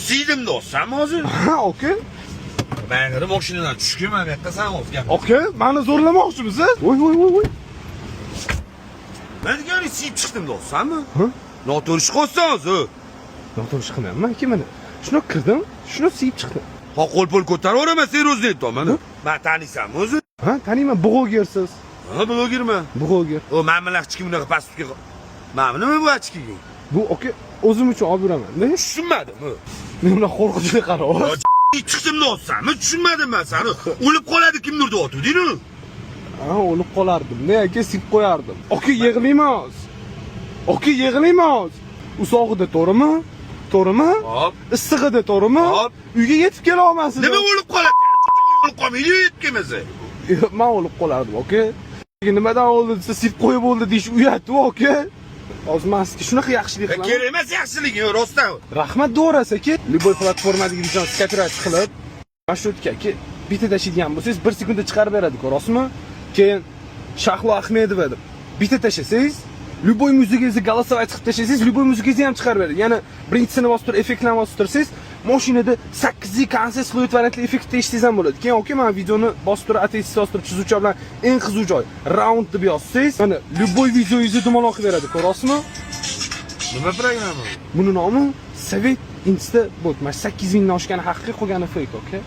Siydim do'stam hozir. Ha, aka. Mangada mashinadan tushgan, mana bu yoqqa san hozir gap. Aka, meni zo'rlamoqchimisiz? Voy, voy, voy, voy. Men degani siyib chiqdim do'stsammi? Ha? Noto'g'ri ish qilsan hozir. Noto'g'ri ish qilmayapman aka mana. Shuni kirdim, shuni siyib chiqdim. Ha, qo'l pul ko'taraveraman, серьёзно aytyapman. Man taniysanmi o'zi? Ha, taniyman, blogersiz. Ha, blogerman. Bloger. O, man bilan hech kim bunaqa pastga. Mana nima bu ochking? Bu aka o'zim uchun olib yuraman. Ne? Tushunmadim. Men unaqa qo'rqinchli qarab. Chiqdim do'stsammi? Tushunmadim man seni. O'lib qoladi kimdir deyotganding-ku. Ha, o'lib qolardim. Ne aka, siyib qo'yardim. Aka, yig'layman hozir. Aka, yig'layman hozir. Usog'ida to'g'rimi? To'g'rimi? Hop. Issig'ida to'g'rimi? Hop. Uyga yetib kela olmasin. Nima o'lib qoladi? O'lib qolmaydi, yetib kelmasa. Man o'lib qolardim, aka. Nimadan o'ldi desa, siyib qo'yib o'ldi deyish uyat, aka. Hozir man sizga shunaqa yaxshilik qilaman. Kerak emas yaxshiligi, rostdan. Rahmat do'rasi aka. Любой platformadagi videoni скопировать qilib, mana shu yerga aka bitta tashlaydigan bo'lsangiz, 1 sekundda chiqarib beradi, ko'rasizmi? Keyin Shahlo Ahmedova deb bitta tashlasangiz, любой muzikangizni голосовать qilib tashlasangiz, любой muzikangizni ham chiqarib beradi. Yana birinchisini bosib turib, effektlarni bosib tursangiz, mashinada 8 konsert слой variantli effektda eshitsangiz ham bo'ladi. Keyin aka, mana videoni bosib turib, ATS bosib turib, chizuvcha bilan eng qiziq joy round deb yozsangiz, mana любой videongizni dumaloq qilib beradi, ko'rasizmi? Nima programma bu? Buni nomi Sovet Insta bot. Mana 8 mingdan oshgani haqiqiy, qolgani fake, aka.